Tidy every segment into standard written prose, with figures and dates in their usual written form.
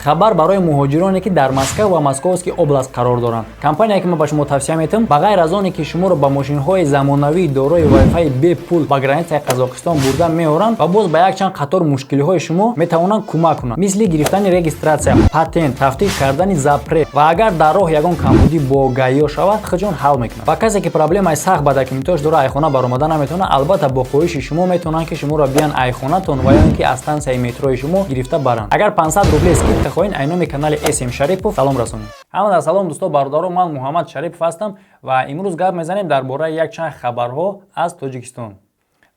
Хабар барои муҳоҷироне, ки дар Москва ва Московский область қарор доранд. Компания, ки ман ба шумо тавсия метиҳам, ба ғайр аз оне ки шуморо ба мошинҳои замонавии дорои вайфаи бепул ба границаи Қазоқистон бурда меоранд ва боз ба якчанд қатор мушкилиҳои шумо метавонанд кӯмак кунанд, мисли гирифтани регистрация, патент, тафтиш кардани запрет ва агар дар роҳ ягон камбудӣ бо ГАИ шавад, худҷон ҳал мекунанд. Ва касе, ки проблемаи сахт ба документош дора, айхона баромада наметавонад, албатта, бо хоҳиши шумо метавонанд, ки шуморо биян айхонатон ва ё ин ки аз станцияи метрои шумо гирифта баранд. Агар 500 рубле скидка хоҳед, ай номи канали СМ Шарипов салом расонед. Ҳамада салом, дӯсто, бародаро, ман Муҳаммад Шарипов ҳастам ва имрӯз гап мезанем дар бораи якчанд хабарҳо аз Тоҷикистон.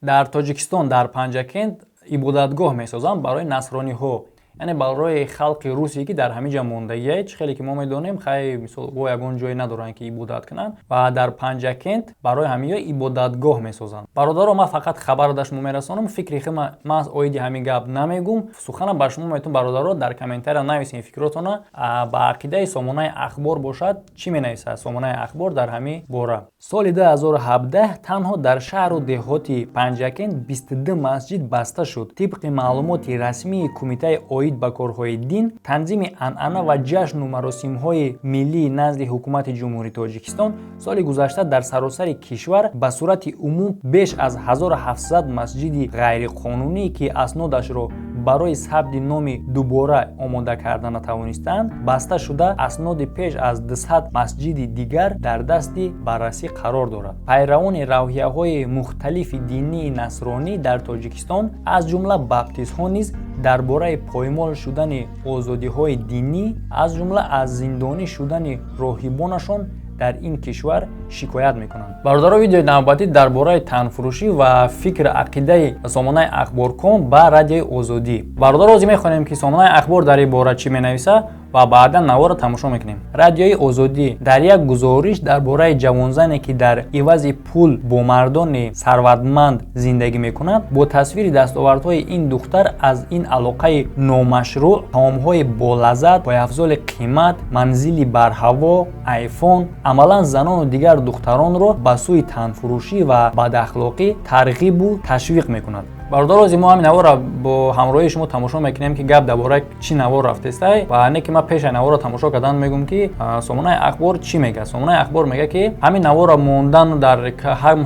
Дар Тоҷикистон, дар Панҷакент ибодатгоҳ месозанд барои насрониҳо, яъне барои халқи русие, ки дар ҳамин ҷа мондагие. Чӣ хеле ки мо медонем, хай, мисол, во ягон ҷое надоранд, ки ибодат кунанд, ва дар Панҷакент барои ҳаминё ибодатгоҳ месозанд. Бародаро, ман фақат хабар да шумо мерасонам, фикри хи ман оиди ҳамин гап намегум, суханам ба шумо метавон. Бародаро, дар комментария нависем фикротона. Ба ақидаи сомонаи Ахбор бошад, чӣ менависад сомонаи Ахбор дар ҳамин бора? Соли 2017 танҳо дар шаҳру деҳоти Панҷакент 22 масҷид баста шуд. Тибқи маълумоти расмии Кумитаи оид ба корҳои дин, танзими анъана ва ҷашну маросимҳои миллии назди Ҳукумати Ҷумҳурии Тоҷикистон, соли гузашта дар саросари кишвар ба сурати умум беш аз 1700 масҷиди ғайриқонунӣ, ки аснодашро барои сабти номи дубора омода карда натавонистаанд, баста шуда, асноди беш аз 200 масҷиди дигар дар дасти баррасӣ қарор дорад. Пайравони равҳияҳои мухталифи динии насронӣ дар Тоҷикистон, аз ҷумла баптистҳо низ дар бораи поймол шудани озодиҳои динӣ, аз ҷумла аз зиндонӣ шудани роҳибонашон дар ин кишвар шикоят мекунанд. Бародаро, видеои навбатӣ дар бораи танфурӯшӣ ва фикр ақидаи сомонаи Ахборком ба Радиои Озодӣ. Бародаро, ҳозир мехонем, ки сомонаи Ахбор дар ин бора чӣ менависад, ва баъдан наворро тамошо мекунем. Радиои Озодӣ дар як гузориш дар бораи ҷавонзане, ки дар ивази пул бо мардони сарватманд зиндагӣ мекунад, бо тасвири дастовардҳои ин духтар аз ин алоқаи номашрӯъ: таомҳои болаззат, пойафзоли қимат, манзили барҳаво, айфон, амалан занону дигар духтаронро ба сӯи танфурӯшӣ ва бадахлоқӣ тарғибу ташвиқ мекунад. Бародаро, ози мо ҳамин наворро бо ҳамроҳии шумо тамошо мекунем, ки гап дар бораи чӣ навор рафтестай. Ва не ки ман пешаи наворро тамошо кардан мегӯм, ки сомонаи Ахбор чӣ мега. Сомонаи Ахбор мега, ки ҳамин наворро мондан дар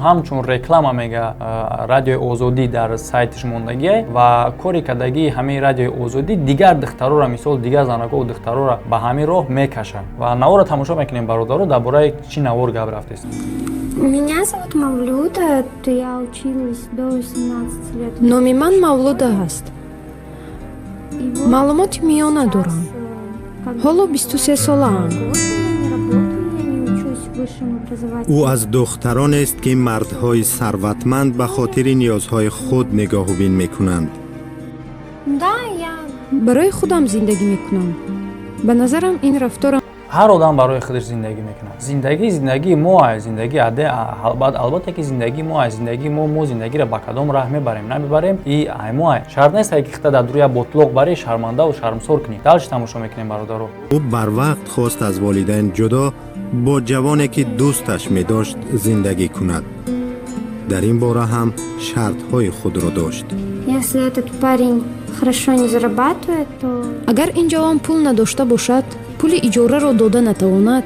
ҳамчун реклама, мега, Радиои Озодӣ дар сайтиш мондагиай ва кори кардагии ҳамин Радиои Озодӣ дигар духтароро, мисол, дигар занакову духтароро ба ҳамин роҳ мекашад. Ва наворро тамошо мекунем, бародаро, дар бораи чӣ навор гап рафтест. Меня зовут Мавлюда, я училась до 18 лет. Номи ман Мавлуда ҳаст. Маълумоти миёна дорам. Ҳоло 23 солаам. Ӯ аз духтаронест, ки мардҳои сарватманд ба хотири ниёзҳои худ нигоҳубин мекунанд. Да, я Барои худам зиндагӣ мекунам. Ба назарам, ин рафторам Ҳар одам барои худаш зиндагӣ мекунад. Зиндагӣ зиндагии мо ай, зиндагӣ албатта, ки зиндагии мо ай, зиндагии мо. Мо зиндагиро ба кадом раҳ мебарем, намебарем, и ай мо ай. Шарт нест, ки хита дар дур як ботлоқ барӣ, шармандаву шармсор кунӣ. Дальше тамошо мекунем, бародаро. Ӯ барвақт хост аз волидайн ҷудо, бо ҷавоне, ки дӯсташ медошт, зиндагӣ кунад. Дар ин бора ҳам шартҳои худро дошт. Если этот парень хорошо не зарабатывает, то Агар ин ҷавон пул надошта бошад, пули иҷораро дода натавонад.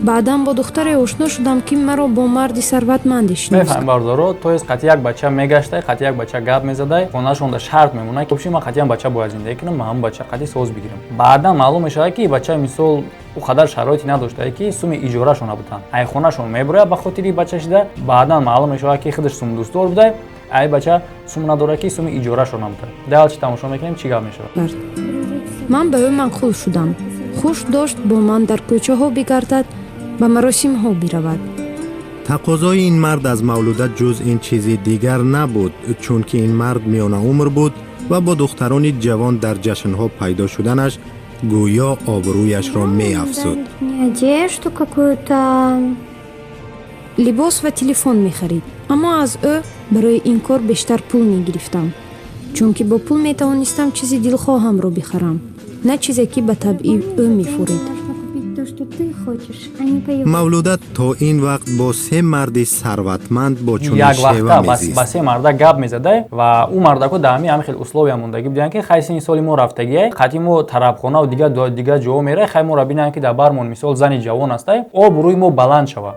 Баъдан бо духтаре ошно шудам, ки маро бо марди сарватманде шинос Мефаҳмем, бародаро, то есть қати як бача мегаштай, қати як бача гап мезадай, хонашонда шарт мемонад, ки ман қати ям бача бояд зиндагӣ кунам, ман ҳамон бача қати соз бигирам. Баъдан маълум мешавад, ки бача, мисол, ӯ қадар шароите надоштае, ки суми иҷорашон набуданд, ай хонашон мебурояд ба хотири бача шида. Баъдан маълум мешавад, ки худаш сумдӯстдор будай, ай бача сум надорад, ки суми иҷорашро набудад. Дальше тамошо мекунем, чӣ гап мешавад. Кард. Ман ба ӯ маъқул шудам. Хуш дошт бо ман дар кӯчаҳо бигардад, ба маросимҳо биравад. Тақозои ин мард аз Мавлуда ҷуз ин чизи дигар набуд, чунки ин мард миёнаумр буд ва бо духтарони ҷавон дар ҷашнҳо пайдо шуданаш гӯё обрӯяшро меафзуд. Мне одежду какую-то. Либос ва телефон мехарид, аммо аз ӯ барои ин кор бештар пул мегирифтам, чунки бо пул метавонистам чизи дилхоҳамро бихарам, на чизе, ки ба табъи ӯ мефурид. Можно купить. То, что ты хочешь, а не по его. Мавлуда то ин вақт бо се марди сарватманд бо чунин як шева вақта ба мезист. се марда гап мезадай ва ӯ мардако дар ҳамин хел условия мондагӣ буданд, ки хай, сини соли мо рафтагиай, қати мо тарабхонаву дигар ҷоҳо мерай, хай, моро бинанд, ки дар бармон мисол зани ҷавон ҳастай, обрӯи мо баланд шавад.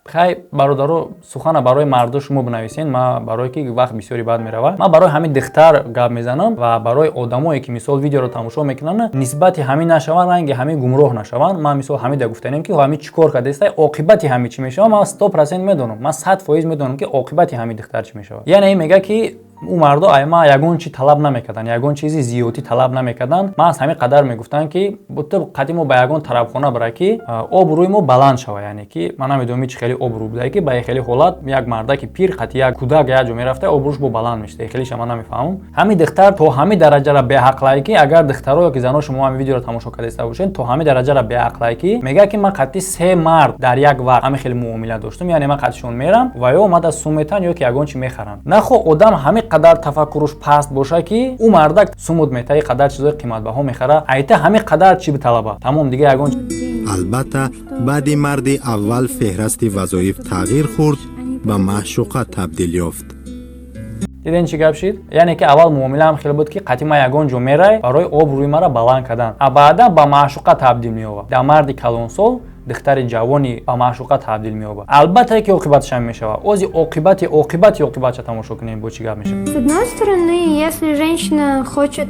Хай, бародаро, сухана барои мардо шумо бинависен. Ма барое ки вақт бисёри бад меравад, ман барои ҳамин духтар гап мезанам ва барои одамое, ки мисол видеоро тамошо мекунанд, нисбати ҳамин нашаванд, ранги ҳамин гумроҳ нашаванд. Ман мисол ҳамида гуфтанем, ки ҳамин чӣ кор кардааста, оқибати ҳамин чӣ мешавад. Ман 100% медонам, ман 100% медонам, ки оқибати ҳамин духтар чӣ мешавад. Яъне ин мега, ки ӯ мардо ай ма ягон чи талаб намекарданд, ягон чизи зиёдӣ талаб намекарданд. Ман аз ҳамин қадар мегуфтанд, ки ту қати мо ба ягон тарабхона бара, ки обрӯи мо баланд шава. Яъне ки ман намедонам, чи хеле обрӯ будае, ки ба хеле ҳолат як мардаки пир қати як кӯдак як ҷо мерафта, обрӯш бо баланд мешуда. Хелиша ман намефаҳмам. Ҳамин духтар то ҳамин дараҷара беақлае, ки агар духтаро ё ки зано шумо ҳамин видеоро тамошо кардаиста бошед, то ҳамин дараҷара беақлае, ки мегӯяд, ки ман қати се мард дар як вақт ҳамин хеле муомила доштам. Яъне ман қатишон мерам ва ё омада сум метан ё ки ягон чи мехаранд. Нахо одам ҳамин қадар тафаккуруш паст боша, ки ӯ мардак сумуд мета, и қадар чизои қиматбаҳо мехара, айта ҳамин қадар чӣ биталаба, тамом, дига ягон. Албатта, баъди марди аввал феҳрасти вазоиф тағйир хӯрд, ба маъшуқа табдил ёфт. Диден, чӣ гап шид? Яъне ки аввал муомилаам хеле буд, ки қати ман ягон ҷо мерай барои обрӯи мара баланд кардан, а баъдан ба маъшуқа табдил меёбад. Дар марди калонсол духтари ҷавони ба маъшуқа табдил меёбад. Албатта, ки оқибаташам мешавад. Ози оқибати оқибатша тамошо кунем, бо чӣ гап мешавад. С одной стороны, если женщина хочет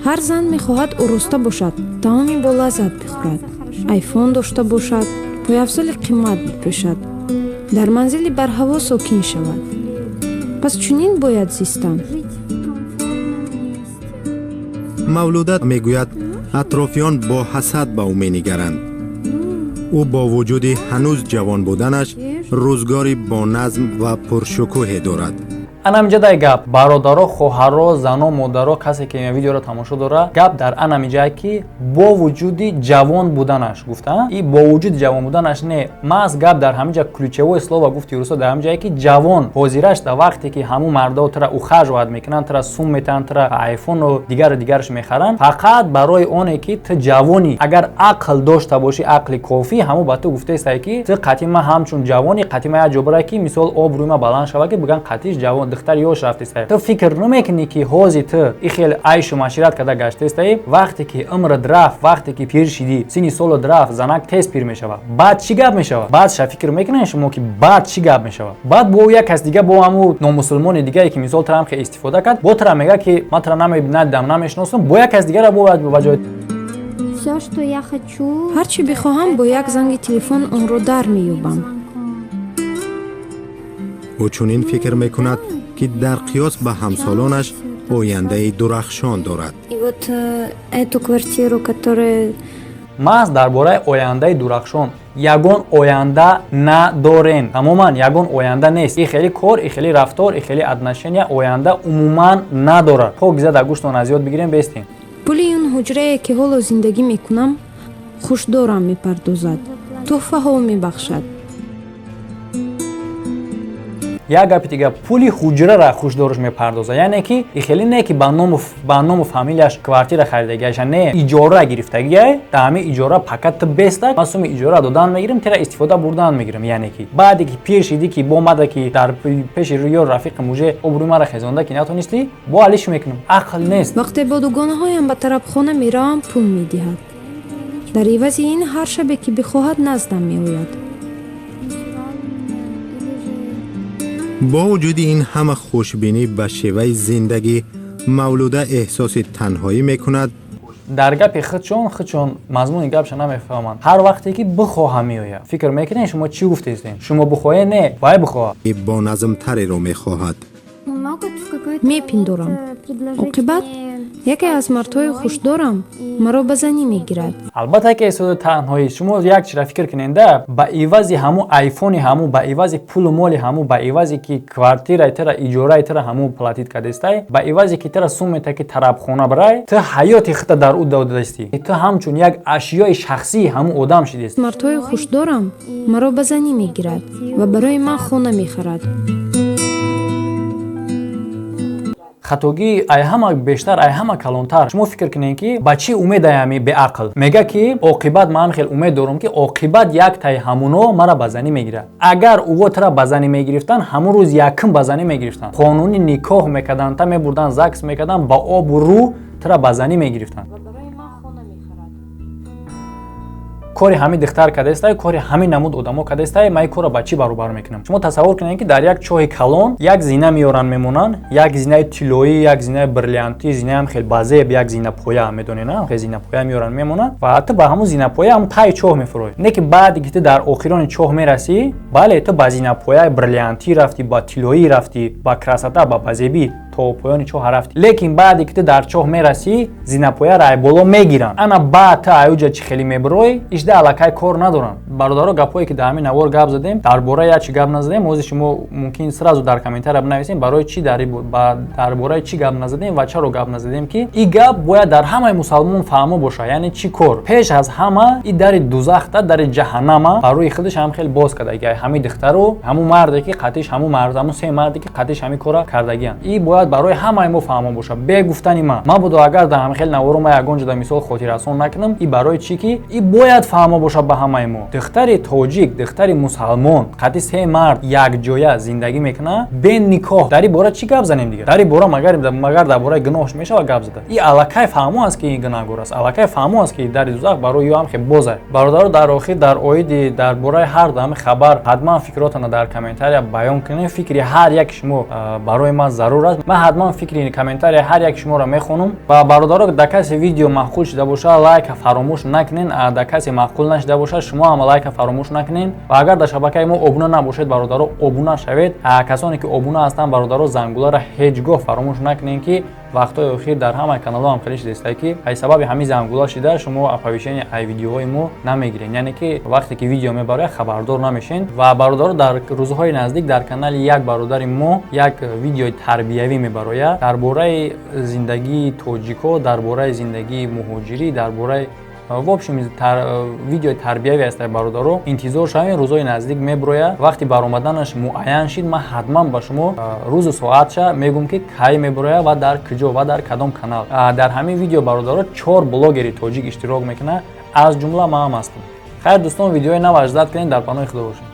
Ҳар зан мехоҳад ороста бошад, таоми бо лаззат бихӯрад, айфон дошта бошад, пойафзоли қимат бипӯшад, дар манзили барҳаво сокин шавад. Пас чунин бояд зистан. Жить в комфортном месте. Мавлуда мегӯяд, атрофиён бо ҳасад ба ӯ менигаранд. Ӯ бо вуҷуди ҳанӯз ҷавон буданаш рӯзгори боназм ва пуршукӯҳе дорад. Анамиҷа дай гап, бародаро, хоҳаро, зано, модаро, касе ки ин видеоро тамошо дора, гап дар анамиҷае, ки бо вуҷуди ҷавон буданаш гуфта, и бо вуҷуди ҷавон буданаш не, маҳз гап дар ҳамиҷа, ключевое слово гуфти русо дар ҳамиҷае, ки ҷавон ҳозираш, дар вақте ки ҳамун мардо тра ухаживать мекунанд, тра сум метаҳанд, тра айфону дигару дигараш мехаранд, фақат барои оне ки ту ҷавонӣ. Агар ақл дошта бошӣ, ақли кофӣ, ҳамун ба ту гуфтаестай, ки ту қатъи ман ҳамчун ҷавонӣ, қатъи ман як ҷо бара, ки мисол обрӯи ман баланд шава, ки бигӯянд қатъиш ҷавон духтари ёш рафтестай. Ту фикр намекунӣ, ки ҳози ту и хел айшу машират карда гаштаистаӣ, вақте ки умрат рафт, вақте ки пир шидӣ, синни солот рафт, занак тез пир мешавад, баъд чӣ гап мешавад? Баъд ша фикр мекунед шумо, ки баъд чӣ гап мешавад? Баъд бо як кас дига, бо ҳамун номусулмони дигае, ки мисол тра ҳам истифода кард, бо тра мега, ки ман тра надидам, намешиносам, бо як кас дигара бо ба ҷои. Все, что я хочу. Ҳар чӣ бихоҳам, бо як занги телефон онро дар меёбам. Ӯ чунин фикр мекунад, ки дар қиёс ба ҳамсолонаш ояндаи дурахшон дорад. И вот эту квартиру, которая Маҳз дар бораи ояндаи дурахшон, ягон оянда надорен, тамоман ягон оянда нест. И хеле кор, и хеле рафтор, и хеле отношения оянда умуман надорад. Пок зада гӯштон аз ёд бигирем, бестем. Пули ин ҳуҷрае, ки ҳоло зиндагӣ мекунам, хушдорам мепардозад, тӯҳфаҳо мебахшад. Як гапи дига, пули ҳуҷрара хушдораш мепардозад. Яъне ки и хеле не, ки ба ному фамилияш квартира харидагиаша, не, иҷора гирифтагиай. Дар ҳамин иҷора пакат ту бестак, ман суми иҷора додан мегирам, тира истифода бурдан мегирам. Яъне ки баъде ки пир шидӣ, ки бомада, ки дар пеши ё рафиқи муже обрӯи мара хезонда, ки натонистӣ, бо алиш мекунам. Ақл нест. Вақте бо дугонаҳоям ба тарабхона меравам, пул медиҳад. Дар ивази ин ҳар шабе, ки бихоҳад, наздам меояд. Бо вуҷуди ин ҳама хушбинӣ ба шеваи зиндагӣ, Мавлуда эҳсоси танҳоӣ мекунад. Дар гапи худшон мазмуни гапша намефаҳманд. Ҳар вақте ки бихоҳа меояд. Фикр мекунед, шумо чӣ гуфтестем? Шумо бихоҳе, не, вай бихоҳа. Боназмтареро мехоҳад. Мепиндорам, оқибат яке аз мардҳои хушдорам маро ба занӣ мегирад. Албатта, ки эҳсоси танҳоӣ. Шумо як чира фикр куненда: ба ивази ҳамун айфони ҳамун, ба ивази пулу моли ҳамун, ба ивази ки квартираи тара, иҷораи тара ҳамун платить кардестай, ба ивази ки тара суммета, ки тарабхона барай, ту ҳаёти худта дар ӯ додастӣ. Ту ҳамчун як ашёи шахсии ҳамун одам шидест. Мардҳои хушдорам маро ба занӣ мегирад ва барои ман хона мехарад. Хатогӣ ай ҳама бештар, ай ҳама калонтар. Шумо фикр кунед, ки ба чӣ умед аями беақл мега, ки оқибат ман хел умед дорам, ки оқибат як таи ҳамуно мара ба занӣ мегирад. Агар ӯво тара ба занӣ мегирифтанд, ҳамун рӯз якум ба занӣ мегирифтанд, қонуни никоҳ мекарданд, та мебурданд, ЗАГС мекарданд, ба обу рӯ тара ба занӣ мегирифтанд. Ва барои ман хона мехарад. Кори ҳамин духтар кардастай, кори ҳамин намуд одамо кардастай. Ман ин корро ба чӣ баробар мекунам? Шумо тасаввур кунед, ки дар як чоҳи калон як зина меоранд, мемонанд, як зинаи тиллоӣ, як зинаи бриллиантӣ, зинаам хел базеб, як зинапоя, медонед, на, хел зинапоя меоранд, мемонанд ва ту ба ҳамун зинапоя, ҳамун таи чоҳ мефуроӣ. Не ки баъде ки ту дар охирони чоҳ мерасӣ, бале, ту ба зинапояи бриллиантӣ рафтӣ, ба тиллоӣ рафтӣ, ба красота, ба базебӣ то поёни чоҳ рафтӣ, лекин баъде ки ту дар чоҳ мерасӣ, зинапояро ай боло мегиранд. Ана баъд ту аюҷа чӣ хеле мебироӣ, ишда аллакай кор надоранд. Бародаро, гапҳое ки дар ҳамин навор гап задем, дар бораи як чӣ гап назадем. Ҳозир шумо мумкин сразу дар комментария бинависем, барои чӣ дар бораи чӣ гап назадем ва чаро гап назадем, ки ин гап бояд дар ҳамаи мусалмон фаҳмо боша. Яъне чӣ кор пеш аз ҳама и дари дузахта, дари ҷаҳаннама барои худаш ҳам хеле боз кардаги. Ҳамин духтару ҳамун марде ки қатиш, ҳамун мард, ҳамун се марде ки қатиш ҳамин кора кардагианд, и бояд барои ҳамаи мо фаҳмо боша. Бе гуфтани ман мабодо агар дар ҳамин хел наворо ма ягон ҷода мисол хотиррасон накунам, и барои чӣ ки и бояд фаҳмо боша ба ҳамаи мо. Духтари тоҷик, духтари мусалмон қати се мард якҷоя зиндагӣ мекунад бе никоҳ. Дар ин бора чӣ гап занем дигар? Дар ин бора магар дар бораи гуноҳш мешавад гап зада? И аллакай фаҳмо аст, ки ин гунаҳгор аст, аллакай фаҳмо аст, ки дари дузах барои ё ҳам хел боза. Бародаро, дар охир дар оиди дар бораи ҳар ҳами хабар ҳатман фикротонро дар комментария баён кунед. Фикри ҳар яки шумо барои ман зарур аст. Ман ҳатман фикри комментария ҳар яки шуморо мехонам. Ва бародаро, дар касе видео маъқул шуда бошад, лайка фаромӯш накунед, дар касе маъқул нашуда бошад, шумо ҳам лайка фаромӯш накунед. Ва агар дар шабакаи мо обуна набошед, бародаро, обуна шавед. Касоне ки обуна ҳастанд, бародаро, зангуларо ҳеҷ гоҳ фаромӯш накунед, ки вақтҳои охир дар ҳамаи каналҳо ҳам хеле шудааста, ки ай сабаби ҳамин зангула шида шумо оповещение ай видеоҳои мо намегиред, яъне ки вақте ки видео мебарояд, хабардор намешен. Ва бародаро, дар рӯзҳои наздик дар канали як бародари мо як видеои тарбиявӣ мебарояд дар бораи зиндагии тоҷико, дар бораи зиндагии муҳоҷирӣ, дар бораи, в общем, видеои тарбиявӣ аст. Бародаро, интизор шавем, рӯзҳои наздик мебирояд. Вақти баромаданаш муайян шид, ман ҳатман ба шумо рӯзу соатша мегӯм, ки кай мебирояд ва дар куҷо ва дар кадом канал. Дар ҳамин видео, бародаро, чор блогери тоҷик иштирок мекунад, аз ҷумла ман ҳам ҳастам. Хайр, дӯстон, видеои нав аждат кунед. Дар паноҳи Худо бошед.